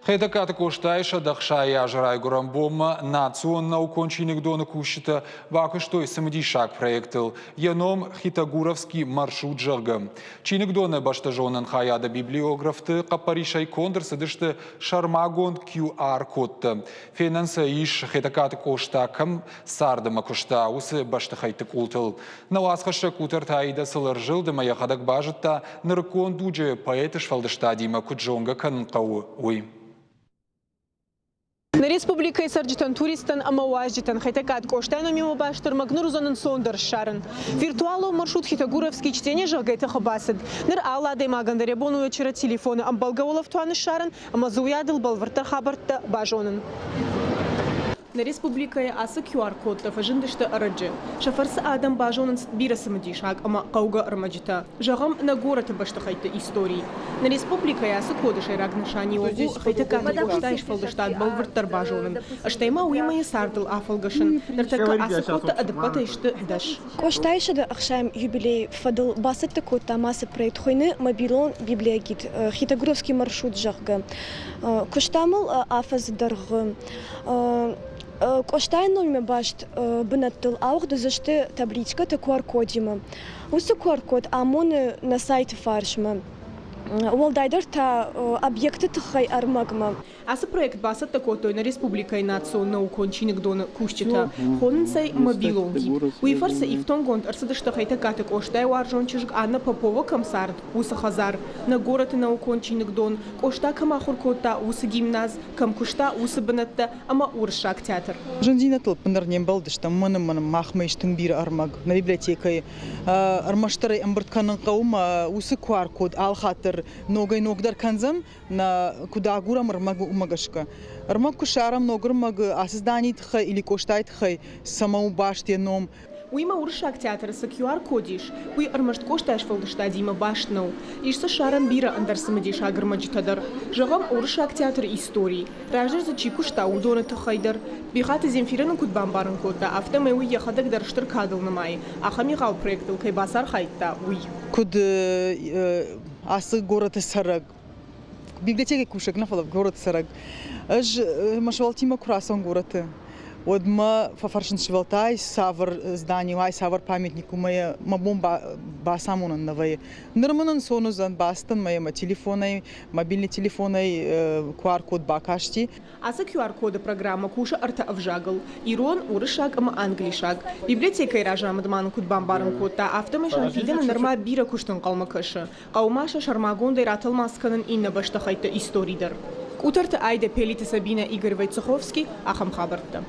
Хетӕгкаты Къостайы 160 азы райгуырӕн бонмӕ национ наукон чиныгдоны кусджытӕ бакуыстой цымыдисаг проектыл. Йӕ ном «Хетагуровский маршрут», зӕгъгӕ. Чиныгдоны бӕстӕзонӕн хайады библиографты хъӕппӕрисӕй конд ӕрцыдысты сӕрмагонд QR-кодтӕ. Фенӕн сӕ ис, Хетӕгкаты Къоста кӕм цард ӕмӕ куыста, уыцы бӕстыхӕйтты къултыл. Нӕ уацхӕссӕг Къутӕрты Аидӕ сыл ӕрзылд ӕмӕ йӕхӕдӕг базыдта, нырыккон дуджы поэты сфӕлдыстадимӕ куыд зонгӕ кӕнын хъӕуы, уый. Нӕ республикӕйы цӕрджытӕн, туристтӕн ӕмӕ уазджытӕн Хетӕгкаты Къостайы номимӕ баст ӕрмӕг ныр уыдзӕн ӕнцондӕр ссарын. Виртуалон маршрут Хетагуровский чтение зӕгъгӕ тыхы бацыд. Ныр алы адӕймагӕн дӕр йӕ бон у йӕ чыры телефоны ӕмбӕлгӕ улӕфтуан ссарын ӕмӕ дзы уыйадыл бӕлвырддӕр хабӕрттӕ базонын. Нӕ республикӕйы ацы QR-кодтӕ фӕзындысты ӕрӕджы. Сӕ фӕрцы адӕм базонынц бирӕ цымыдисаг ӕмӕ хъӕугӕ ӕрмӕджытӕ. Зӕгъӕм, нӕ горӕты бӕстыхӕйтты истори. Нӕ республикӕйы ацы коды сӕйраг нысаниуӕг у Хетӕгкаты Къостайы сфӕлдыстад бӕлвырддӕр базонын, стӕй ма уыимӕ йӕ цардыл афӕлгӕсын. Ныртӕккӕ ацы кодтӕ ӕдыппӕтӕй сты 10. Къостайы 160-ӕм юбилейы фӕдыл бацӕттӕ кодтам ацы проект, хуыйны «Мобилон библиогид. Хетагуровский маршрут», зӕгъгӕ. Куыстам ыл афӕдзы дӕргъы. Къостайы номимӕ баст бынӕттыл ауыгъд уыдзысты табличкӕтӕ QR-кодимӕ. Уыцы QR-код амоны нӕ сайты фарсмӕ. Уӕлдайдӕр та объекты тыххӕй ӕрмӕгмӕ. Ацы проект бацӕттӕ кодтой нӕ республикӕйы национ наукон чиныгдоны кусджытӕ. Хонынц ӕй мобилон гид. Уый фӕрцы ифтонггонд ӕрцыдысты Хетӕгкаты Къостайы уарзон чызг Анна Попова кӕм цард, уыцы хӕдзар, нӕ горӕты наукон чиныгдон, Къоста кӕм ахуыр кодта, уыцы гимназ, кӕм куыста, уыцы бынӕттӕ ӕмӕ уырыссаг театр. Зындзинӕдтыл ӕппындӕр не мбӕлдыстӕм, уымӕн ӕмӕ махмӕ ис тынг бирӕ ӕрмӕг нӕ библиотекӕйы. Ӕрмӕстдӕр ӕй ӕмбырд кӕнын хъӕуы ӕмӕ уыцы QR-код алхатт дӕр ногӕй-ногдӕр кӕндзӕн, нӕ куыд агурӕм ӕрмӕг, уымӕ гӕсгӕ. Ӕрмӕг куы ссарӕм ног ӕрмӕг ацы зданийы тыххӕй или Къостайы тыххӕй, цӕмӕ у баст йӕ ном. Уыимӕ уырыссаг театры цы QR-код ис, уый ӕрмӕст Къостайы сфӕлдыстадимӕ баст нӕу. Ис дзы ссарӕн бирӕ ӕндӕр цымыдисаг ӕрмӕджытӕ дӕр. Зӕгъӕм, уырыссаг театры истори. Раздӕр дзы чи куыста, уыдоны тыххӕй дӕр. Бихъаты Земфирӕ нын куыд бамбарын кодта, афтӕмӕй уый йӕхӕдӕг дӕр стыр кадыл нымайы, ахӕм егъау проектыл кӕй бацархайдта, уый. Куыд ацы горӕты цӕрӕг, библиотекӕйы кусӕг нӕ, фӕлӕ горӕты цӕрӕг, ӕз мӕ сывӕллӕттимӕ куы рацӕуын горӕты, уӕд мӕ фӕфӕрсынц сывӕллӕттӕ, ай цавӕр здани у, ай цавӕр памятник у, мӕ мӕ бон бацамонын нӕ вӕййы. Ныр мын ӕнцон уыдзӕн, бацыдтӕн мӕ мӕ телефонӕй, мобильный телефонӕй QR-код бакасти. Ацы QR-коды программӕ кусы ӕртӕ ӕвзагыл: ирон, уырыссаг ӕмӕ англисаг. Библиотекӕйы разамынд ма нын куыд бамбарын кодта, афтӕмӕй сӕм фидӕны нырма бирӕ куыст ӕнхъӕлмӕ кӕсы. Хъӕуы ма сӕ сӕрмагондӕй ратӕлмац кӕнын иннӕ бӕстыхӕйтты истори дӕр. Къутӕрты Айдӕ, Пелиты Сабинӕ, Игорь Войцеховский, ахӕм хабӕрттӕ.